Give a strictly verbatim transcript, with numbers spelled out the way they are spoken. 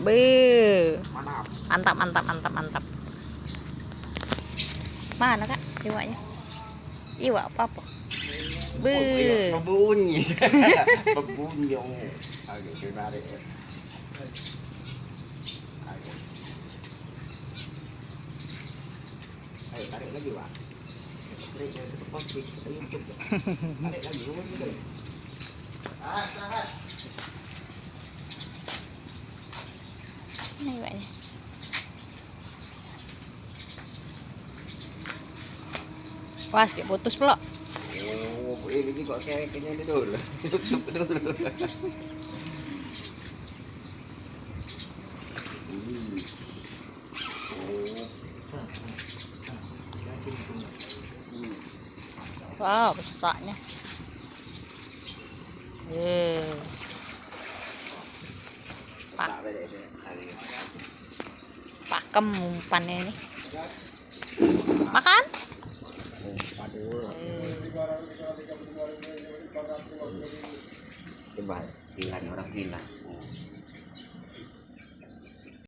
Be. Mantap, mantap, mantap, mantap. Mana, Kak, iwaknya? Iwak apa apa? Be. Bebunyi. Bebunyi. Agak menarik. Ayo, tarik lagi, Wak. Tarik lagi, Wak. Tarik lagi, Wak. Ah, tahan. Ini, Wak, ni. Wah, sikit putus pula. Oh, ini juga kayaknya dulu. Dulu. Hmm. Wow, besarnya. Eh. Pak. Pakem umpannya ini. Makan? Eh. Coba, gila nih orang gila.